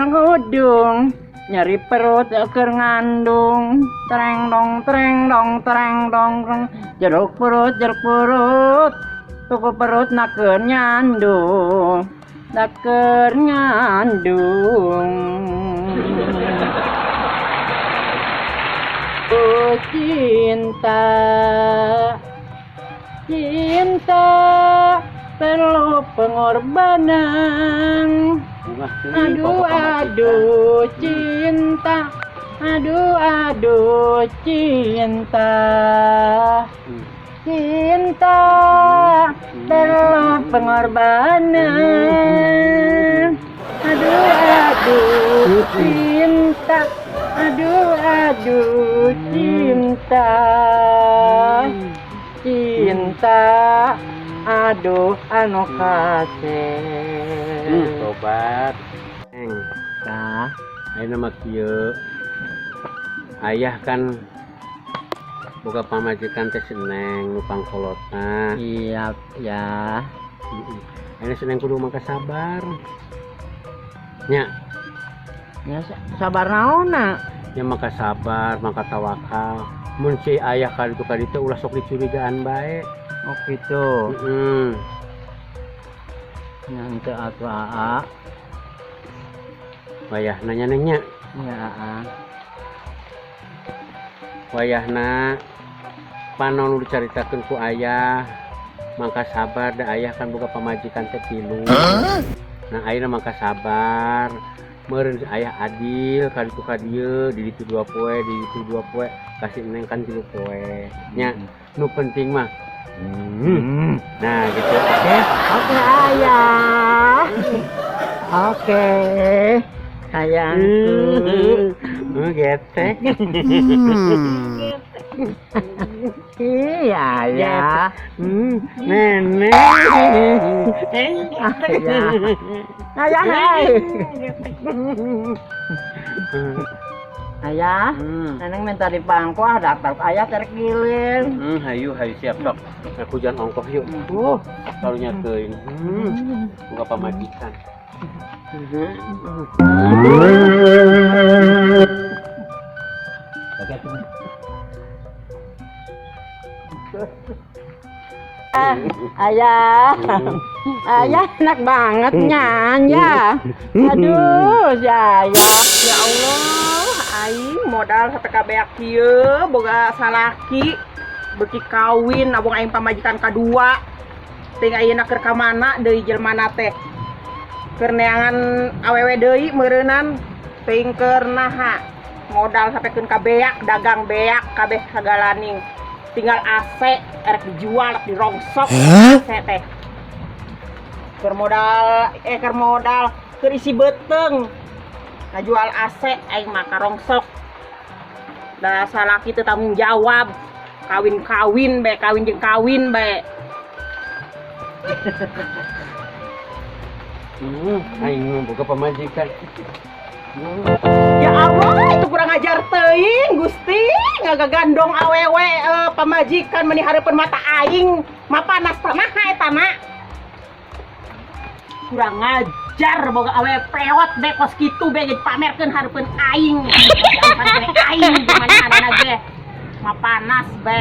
ngudung, nyeri perut keur ngandung. Treng dong treng dong treng dong treng. Jeruk perut, tuku perut nak keur nyandung, nak keur nyandung. Oh cinta, cinta perlu pengorbanan. Aduh aduh cinta, aduh aduh cinta, cinta perlu pengorbanan. Aduh aduh cinta, aduh aduh cinta, cinta, aduh anu kasih. Tobat. Neng, Tah, ayeuna mah kieu. Ayah kan boga pamajikan teh si Neng nu pangkolotna. Iya ya. Heeh. Ayeuna si Neng kudu mangka sabar. Nya, Ya sabar naonna? Nya mangka sabar, mangka tawakal. Mun si ayah kaditu kaditu ulah sok dicurigaan bae. Oh gitu. Heeh. Nya henteu atuh, Aa. Wayahna nya, Neng, nya. Ya, Aa. Wayahna panon nu dicaritakeun ku ayah mangka sabar, da ayah kan boga pamajikan teh tilu. Nah, ayeuna mangka sabar, meureun ayah adil ka ditu ka dieu, di ditu 2 poe, di ditu 2 poe, kasih Neng kan 3 poe nya. Nu penting mah nah gitu, oke? Oke, ayah. Oke. Sayangku. Getek. Iya, ayah. Nenek. Ayah. Ayah, hai. Ayah, Neneng minta di pangku ah, daftar ayah terkiling. Hayu hayu, siap sok. Aku jangan ongkoh yuk. Karunya teuing. Boga pamajikan. Lagi atuh. Ah, ayah. Ayah enak banget nyanyi. Aduh, si ayah. Ya Allah, aing modal sampai ka beak kieu boga salaki beuki kawin nabung aing pamajikan kadua. Ting ayeuna keur ka mana deui jelmana teh? Keur neangan awewe deui meureunan, teuing keur naha. Modal sampai ka beak, dagang beak kabeh sagalaning. Tinggal AC erek dijual, rek dirongsok AC teh. Keur modal keur modal keur isi beuteung. Ngajual AC aing mah karongsok. Da salaki teu tanggung jawab. Kawin-kawin bae, kawin jeung kawin bae. Aing mah boga pamajikan. Ya Allah, itu kurang ajar teuing, Gusti. Ngagagandong awewe pamajikan meni hareupeun mata aing. Mapanas tanah eta na. Kurang ajar boga awewe peot be kos kitu be dipamerkeun hareupeun aing. Aing gimana ge. Mapanas be.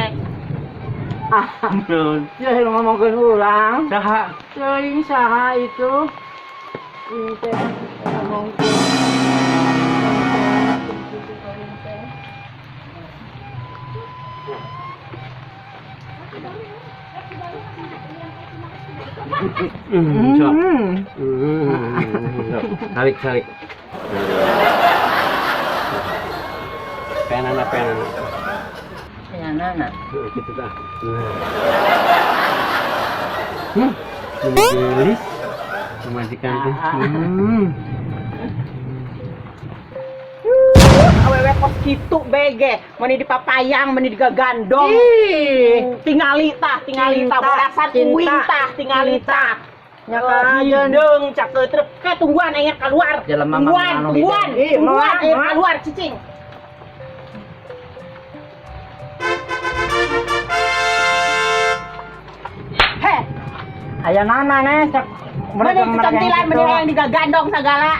Ah, Naon? ya ngomongkeun urang. Saha? Teuing saha itu? Ini teh ngomongkeun. Sok. Sok. Tarik, tarik. Penana, penana. Ya, nana. Gitu dah. Ini gelis. Pamajikan teh. Awewe kos kitu bege, meni dipapayang, meni digagandong. Ih, Tingali tah, tingali tah, Cinta, bodasan cinta, uing tah, tingali tah. Nya kajen. Hideung cakeutrep truk, ke tungguan aing keluar. Jelema mah Tungguan, anu tungguan, hideung. Ih, tungguan moal, aing moal. keluar cicing. Heh, Aya nana nih, cek meni mereka-mereka yang kecantilan, gitu. meni yang digagandong segala.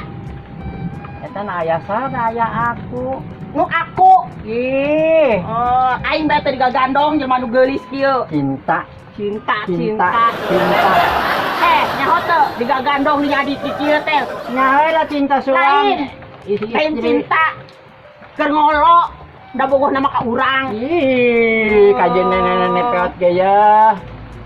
Eta na aya saha, aya aku. Nu aku. Ih, Oh, aing bae teh digagandong jelema nu geulis kieu. Cinta, Cinta, cinta, cinta. Cinta. Eh, nyaho teu digagandong di kieu teh? Nyaho lah cinta suami. Lain. Isi Lain istri. Cinta. Keur ngolo, da bogoh nama ka urang. Ih, kajian nenek-nenek peot ge ya.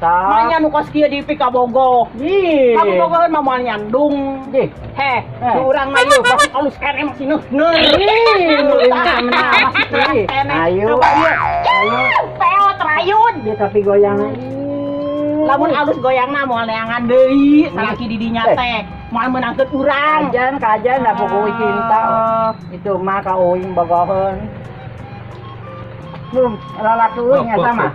Tak. Manya nu kos kieu di pikabogoh. Ih. Kamu bogoheun mah moal nyandung. Ih. Heh, Eh. nu urang mah ieu masih alus keneh, masih neuh-neuh. Ih, nu Tah, masih keras Ih, keneh. ayo. Coba ieu. Ayo. Peot rayun. Dia tapi goyang. Lamun alus goyangna moal neangan deui salaki di dinya Eh. teh. Moal meunangkeun urang. Kajian, kajian dah pokoknya cinta. Itu mah ka uing bogoheun. Belum, lalaki uing eta mah.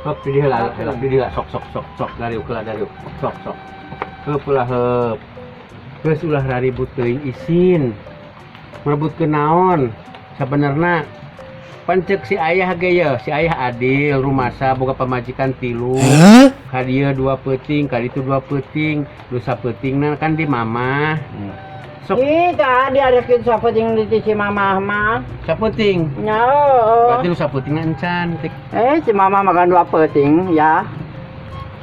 Hop, di dieu lah, di dieu sok sok sok sok dariuk heula, dariuk. Sok sok. Heup ulah heup. Geus ulah raribut teuing isin. Merebutkeun naon? Sabenerna pan ceuk si ayah ge ye, si ayah adil rumasa boga pamajikan tilu. Ka dieu dua peuting, ka ditu dua peuting, nu sapeutingna kan di mamah. Sok. Ih, tadi ada sapeting di si mamah mah. Sapeuting. Nya. Oh. Berarti nu sapeutingna encan. Tik. Eh, si mama makan dua peuting ya.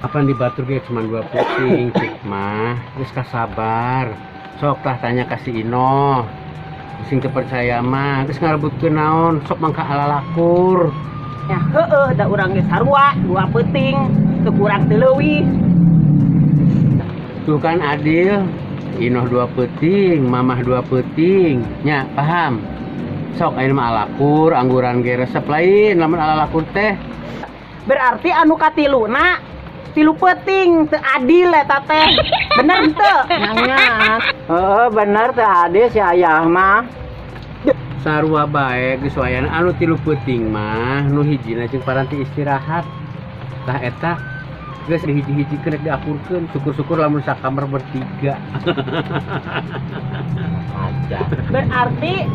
Apa di batur ge cuma dua peuting cik mah. Geus kasabar. Sok tah tanya ka si Ino. Sing teu percaya mah geus ngarebutkeun naon, sok mangka ala lakur. Ya, heueuh, da urang ge sarua, dua peuting, teu kurang teu leuwih. Tuh kan adil. Inoh dua peuting, mamah dua peuting. Nya, paham? Sok ayeuna mah alakur, angguran ge resep lain lamun ala lakur teh. Berarti anu katiluna tilu peuting teu adil eta teh. Bener teu? Nanya. Heeh, bener teh adil si ayah mah. Sarua bae geus wayana anu tilu peuting mah nu hijina jeung paranti istirahat. Tah eta geus dihiji-hijikeun rek diakurkeun, syukur-syukur lamun sakamar bertiga. Aja. Berarti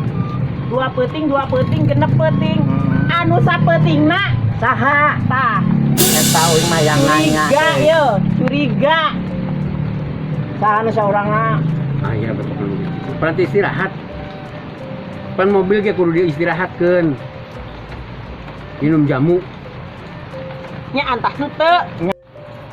dua peuting genep peuting. Anu sapeutingna Saha? Tah. Eta uing mah yang nanya. Curiga ye, curiga. Saha nu saurangna? Ah iya betul. Paranti istirahat. Pan mobil ge kudu diistirahatkeun. Minum jamu. Nya antah henteu.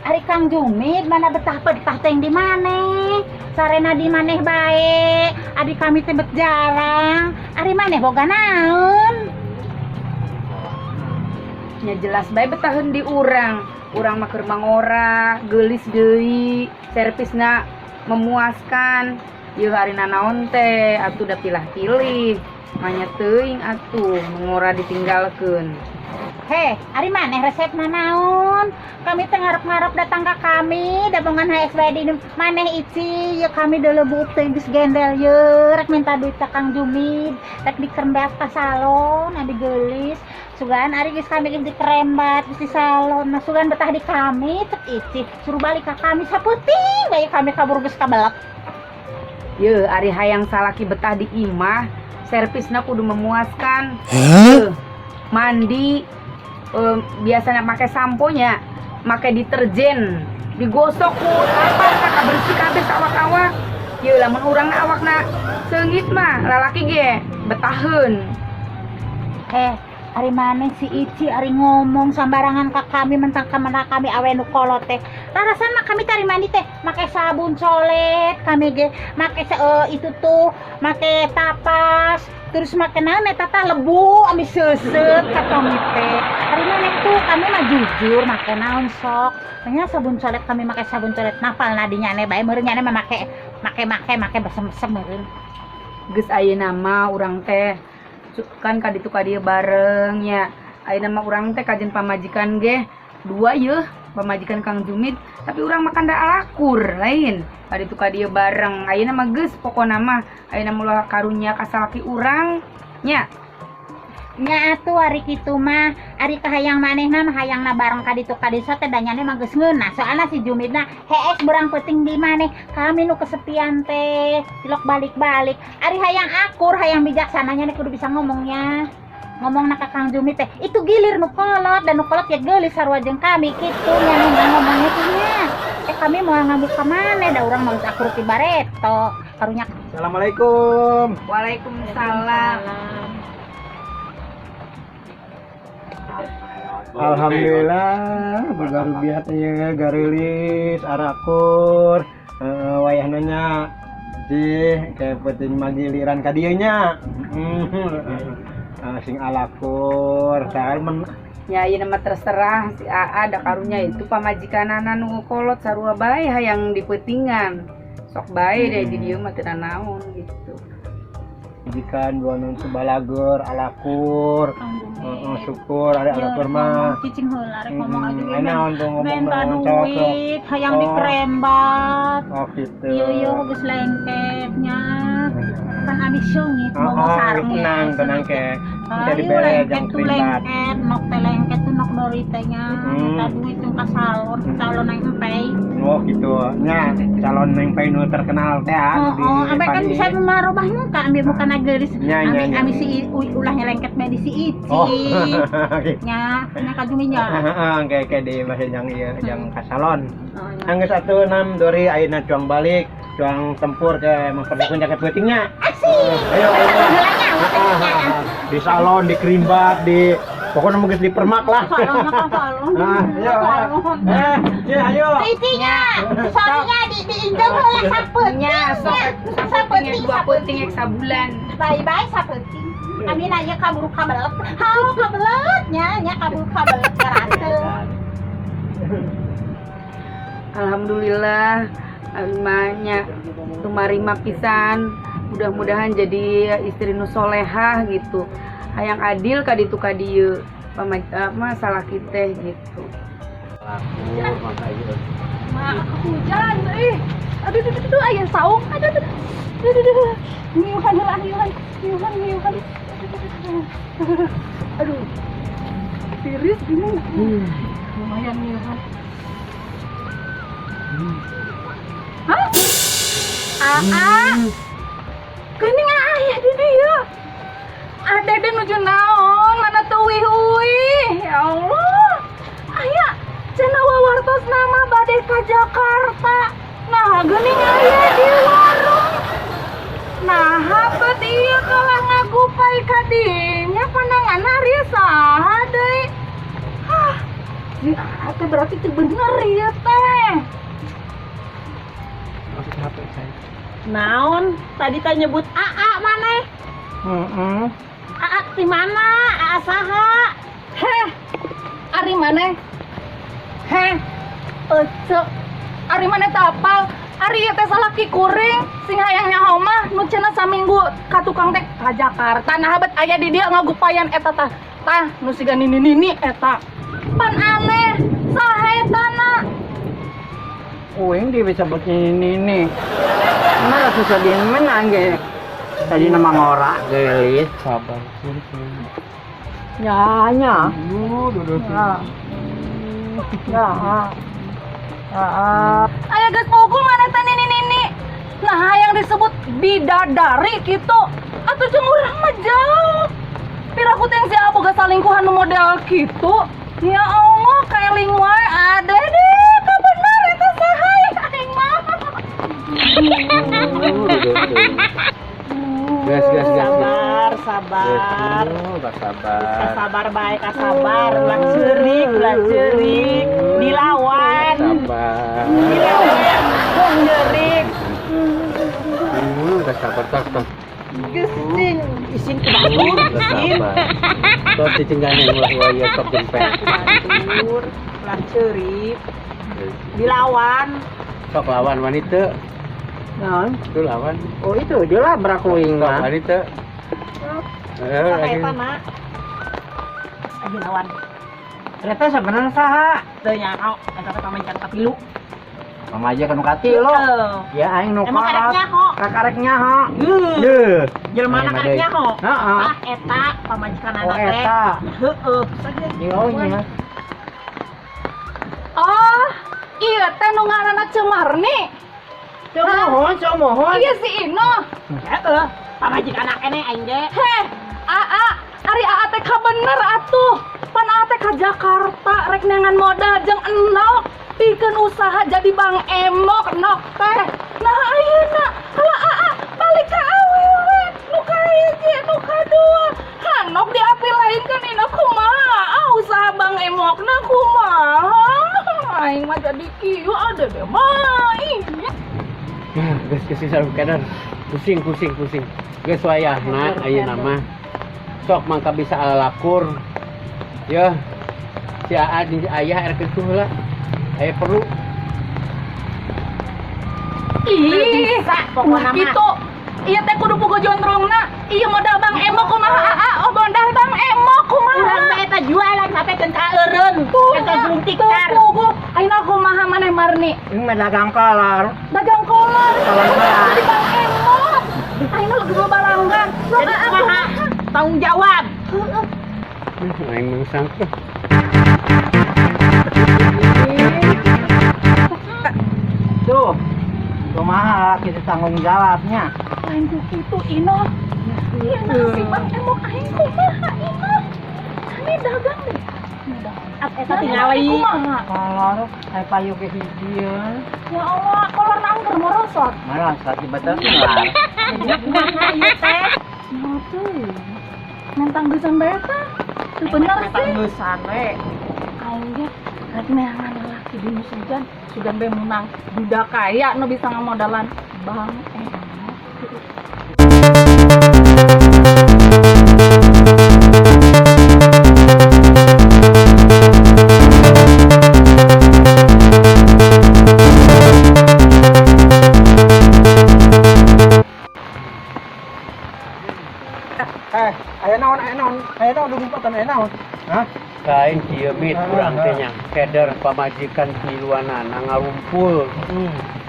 Ari Kang Jumid mana betah betah teh di maneh? Sarena di maneh bae. Ari kami teh bet jarang. Ari maneh boga naon? Nya jelas bae betaheun di urang. Urang mah keur mangora, geulis deui, servisna memuaskan. Ieu hari nanaon teh atuh da pilah-pilih. Manya teuing atuh mangora ditinggalkeun. Heh, ari maneh resepna naon? Kami teh ngarep-ngarep datang ka kami, dabongan HS bae di maneh ici, ya kami deuleu teh geus gendel ye, rek minta duit ka Kang Jumid, rek dikerembat ka salon, adi geulis. Sugan ari geus kami geus dikerembat geus di salon. Nah, sugan betah di kami cek ici, suruh balik ka kami sapeuting bae kami kabur geus kabelek. Ye, ari hayang salaki betah di imah, servisna kudu memuaskan. Yeuh, mandi biasanya pakai samponya, make deterjen, digosok ku apa bersih kabeh awak-awak. Ye, lamun urangna awakna seungit mah lalaki ge betaheun. Eh, ari maneh si Ici ari ngomong sambarangan ka kami mentang kamana kami awe nu kolot teh. Rarasan mah kami tari mandi teh make sabun colet, kami ge make itu tuh make tapas, terus make naon eta tah lebu ami seuseut ka kami teh. Ari maneh tuh kami mah jujur make naon sok. Nya sabun colet kami make sabun colet napal nadinya ane bae meureun nya mah make make make make besem-besem meureun. Geus ayeuna mah urang teh kan ka ditu ka dieu bareng nya. Ayeuna mah urang teh kajen pamajikan ge dua yeuh, pamajikan Kang Jumid, tapi urang makan da alakur lain. Ka ditu ka dieu bareng. Ayeuna mah geus pokona mah ayeuna mah ulah karunya ka salaki urang nya. Nya atuh ari kitu mah, ari kahayang manehna mah hayangna bareng ka ditu ka dieu teh danyane mah geus ngeunah. Soalna si Jumidna hees berang peuting di maneh, kami nu kesepian teh, tilok balik-balik. Ari hayang akur, hayang bijaksananya nih kudu bisa ngomongnya. Ngomongna ka Kang Jumid teh, itu gilir nu kolot dan nu kolot ya geulis sarua jeung kami kitu nya nu ngomongnya tuh nya. Eh, kami mau ngamuk ka maneh da urang mah geus akur ti bareto. Karunya Assalamualaikum. Waalaikumsalam. Alhamdulillah, boga rubiah teh ye garilis arakur. Heeh, wayahna nya sih kayak penting magiliran ka dieu nya. Sing alakur, tah men. Ya ieu mah terserah si Aa, da karunya itu pamajikanana nu kolot sarua bae hayang dipeutingan. Sok bae deh di dieu mah teu naon gitu. Majikan dua nun sebalager alakur. Heeh, syukur ada alakur mah. Cicing heula rek ngomong aja. Enak untuk ngomong Minta naon, cowok. Duit, hayang Oh. dikerembat. Oh gitu. Iya iya, geus lengketnya. Kan abis seungit Oh, mau oh, sarung. Tenang, tenang ke. Kita Ayo dibere lengket jang tuh kerimbat. Lengket, nok teh lengket tuh nok dori teh nya. Minta duit tuh ka salon, salon nang empey. Oh gitu. Nya calon neng nu terkenal teh ah, Oh, di oh, ambe kan Pagi. bisa merubah muka, ambil muka gelis. Nya, nya, Ambil nya. ambil si ulahnya lengket bae di si Ici. Oh. Gitu. Nya, nya kajuminya. Heeh, kayak di masih yang ieu yang ka salon. Oh, nya. Anggeus atuh nam dori ayeuna cuang balik, cuang tempur ke memperlakukan jaket peutingnya. Asik. Ayo, ayo. Ah, di salon, di kerimbat, di pokoknya mungkin di permak lah. Salon ka salon. Ah, ayo. Salon. Eh, ya, ayo. Itinya, soalnya di diinjam heula sapeuting. Nya sok Sapeuting, sapeuting dua sapeuting. peuting ek sabulan. Bye bye sapeuting. Kami nanya kaburu kabelet. Hau kabelet nya, nya kaburu kabelet karate. Alhamdulillah abi mah nya tumarima pisan. Mudah-mudahan jadi istri nu solehah gitu. Hayang adil ka ditu ka dieu. Apa salaki teh gitu. Lakur maka ieu. Mak, hujan ih. Aduh, aduh, aduh, aduh, aya saung. Aduh, aduh, aduh, aduh, aduh. Ngiuhan heula, ngiuhan, ngiuhan, ngiuhan. Aduh, aduh. Tiris gini. Lumayan ngiuhan. Hah? Aa. Geuning aya di dieu. Ada deh nuju naon, mana tuh wih. Ya Allah. Aya cenah wawartos nama bade ka Jakarta. Nah, geuning aya di warung. Nah, bet ieu kalah ngagupai ka dinya panangan ari saha deui. Hah. Si Aa teh berarti teu bener ieu teh. Naon? Tadi teh nyebut Aa maneh? Heeh. Aa di mana? Aa saha? Heh, ari maneh? Heh, ece. Ari maneh teh apal? Ari ieu teh salaki kuring sing hayang nyaho mah nu cenah saminggu ka tukang teh ka Jakarta. Nah, bet aya di dieu ngagupayan eta tah. Tah, nu siga nini-nini eta. Pan aneh, saha eta na? Uing dia bisa buat ini ini. Mana susah di mana ge. Tadi nama ngora gelis. Sabar. Ya nya. Duh, duh, duh. Ya. Ya. Ah. Aya geus pukul maneh teh nini-nini. Nah, yang disebut bidadari gitu. Atuh jeung urang mah jauh. Piraku teh si boga salingkuhan nu model kitu. Ya Allah, kaeling wae ade deh. Kabener eta saha ya aing mah. Duh, duh, duh. Gas, gas, gas, gas. Sabar, sabar. Gas, gak sabar. Sabar bae, sabar. Ulah ceurik, ulah ceurik. Dilawan. Sabar. Dilawan. Tong ceurik. Gak sabar tok tok. Geus cing, isin ke batur, Gak isin. sabar. Tok cicing gandeng ulah waya tok jempet. Batur, ulah ceurik. Dilawan. Sok lawan wanita. Naon? Itu lawan. Oh itu dia labrak uing Sok mah. wanita. Eh, Saha lagi. eta na? Aja lawan. Ternyata sebenarnya saha? Teu nyaho, eta teh pamajikan kapilu. Pamajikan nu katilu. Heeh. Ya aing nu Emang karek kolot. nyaho. Karek nyaho. Duh. Jelema Ayo, karek Madai. nyaho. Heeh. Ah eta pamajikan Oh anak teh. eta. Heeh. Iya nya. Oh, iya teh nu ngaranna Cemarni. Mohon, so mohon. Iya si Ino. Heeh, pamajikan anak ene aing ge. Heh, Aa, ari Aa teh bener atuh. Pan Aa teh ka Jakarta rek neangan modal jeung endok pikeun usaha jadi Bang Emok nok teh. Nah ayeuna kalau Aa balik Kieu ada deh mah. Ih. Ya, geus geus geus keder. Pusing pusing pusing. Geus wayahna ayeuna mah. Sok mangka bisa alalakur. Ya. Si Aa di ayah erek kitu heula. Aya perlu. Ih, Bisa pokokna mah. Gitu. Iya teh kudu puguh jontrongna. Iya modal Bang Emo kumaha Aa? Oh modal Bang Emo kumaha? Urang teh eta jualan sampai keun ka eureun. Eta gulung tikar. Tuh puguh. Ayeuna kumaha maneh Marni? Ini mah dagang kolor. Dagang kolor. Kolor beras. Jadi Bang Emo. Ayeuna lagi loba langgan. Sok Jadi Aa kumaha? Tanggung jawab. Aing mengsang. Tuh. Kumaha kita tanggung jawabnya. Lain ku kitu Ino. Iya nasi Bang Emo aing kumaha Ino? Kami dagang deh. Eta tingali. Kumaha? Kolor aya payu ke hiji ya. Ya Allah, kolor angker morosot. Marasa tiba-tiba keluar. Kumaha ieu teh? Ya tuh. Nentang geusan bae tah. Teu bener sih. Tanggusan we. Aing ge rek neangan lalaki di nu sugan, sugan bae menang duda kaya nu bisa ngamodalan Bang Emo. Eh, aya naon, aya naon, aya naon dumpatan aya naon? Hah? Kain kieu mit urang teh nya. Keder pamajikan tiluanana ngarumpul.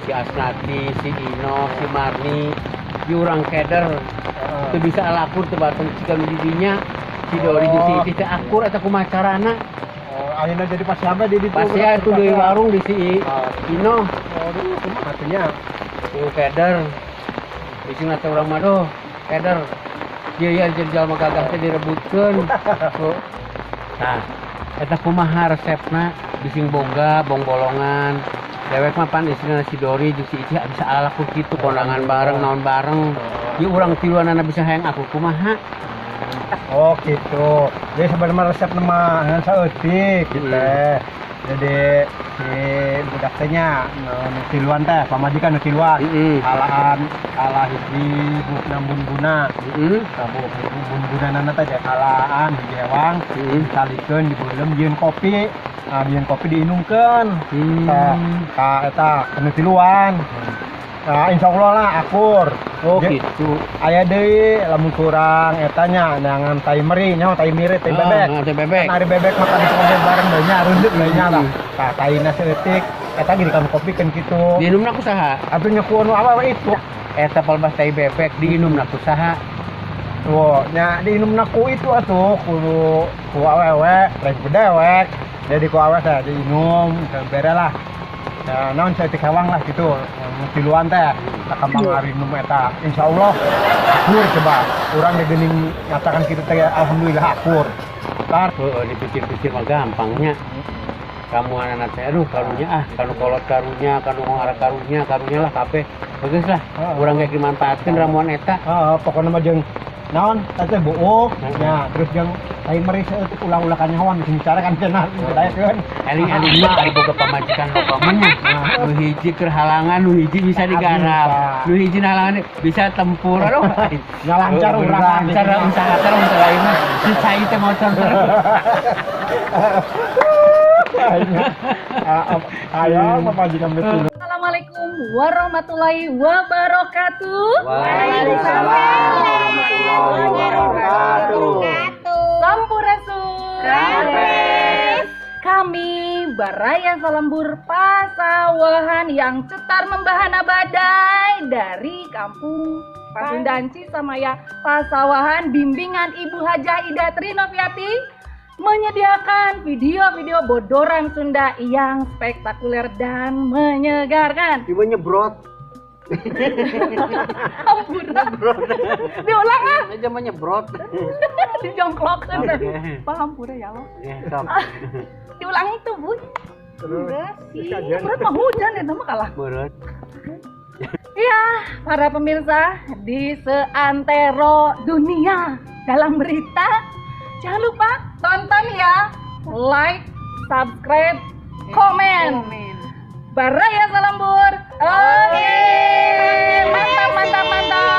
Si Asnati, si Ino, si Marni, di urang keder teu bisa alakur teu batang ciga nu di dinya. Si Dori jeung si Iti teh akur eta kumaha carana? Oh, ayeuna jadi pas sampai di ditu. Pasti aya tuh deui warung di si Ino. Aduh, kumaha atuh nya? Tuh keder. Bising teh urang mah duh, keder. Dia ya jadi jalma gagah teh direbutkeun. Tuh. Nah, eta kumaha resepna bising boga bongbolongan. Dewek mah pan istrina si Dori jeung si Ici bisa alakur kitu kondangan bareng naon bareng. Ieu urang tiluanana bisa hayang aku kumaha? Oh, gitu. Jadi sebenarnya resep mah ngan saeutik gitu. Jadi si budak teh nya nu tiluan teh pamajikan nu tiluan. Alaan ala hiji bukna bunbuna. Tah buk bunbunana teh alaan hiji hewang ditalikeun dibeuleum jieun kopi. Nah, jieun kopi diinumkeun. Tah ka eta nu tiluan. Nah, insyaallah lah akur. Oh gitu. Aya deui lamun kurang eta nya neangan tai meri nya tai miri tai bebek. Ah, tai bebek. Kan ari bebek mah tadi ngobrol bareng deui nya rundut deui nya lah. Tah taina saeutik eta ge dikam kopikeun kitu. Diinumna ku saha? Atuh nya ku anu awewe itu. Eta palbas tai bebek diinumna ku saha? Tuh, nya diinumna ku itu atuh kudu ku awewe, lain ku dewek. Jadi ku awewe teh diinum bere lah. Nah, naon saeutik hewang lah gitu. Tiluan teh tak kambang arinum eta. Insyaallah akur coba. Urang ge geuning nyatakan kitu teh alhamdulillah akur. Tar Heeh, dipikir-pikir mah gampangnya. Kamu anak teh aduh karunya ah, kanu kolot karunya, kanu ngara karunya, karunya lah kabeh. Bagus lah. Urang ge dimanfaatkeun ramuan eta. Heeh, pokona mah jeung naon teh buuk nya terus jeung tai meri saeutik ulah-ulah kanyahoan sing bicara kan cenah didaekeun. Eling-eling mah ari boga pamajikan loba mah nya. Nu hiji keur halangan, nu hiji bisa digarap. Nu hiji halangan bisa tempur aduh. Nya lancar urang lancar usaha teh usaha lain mah. Si cai teh motor terus. Ayo pamajikan betul. Assalamualaikum warahmatullahi wabarakatuh. Waalaikumsalam warahmatullahi wabarakatuh. Sampurasun. Rampes. Kami Baraya Salembur Pasawahan yang cetar membahana badai dari kampung Pasundan Cisamaya Pasawahan bimbingan Ibu Hajah Ida Trinoviati menyediakan video-video bodoran Sunda yang spektakuler dan menyegarkan. Ibu nyebrot. Ampura. Diulang ah. Aja menyebrot. Dijongklokeun. Oke. Paham pura ya Allah. Ya, sok. Diulang itu, Bu. Terus Berat mah hujan ya, mah kalah. Berat. Iya, para pemirsa di seantero dunia dalam berita, jangan lupa tonton ya, like, subscribe, komen. Baraya Salembur. Oke. Mantap, mantap, mantap.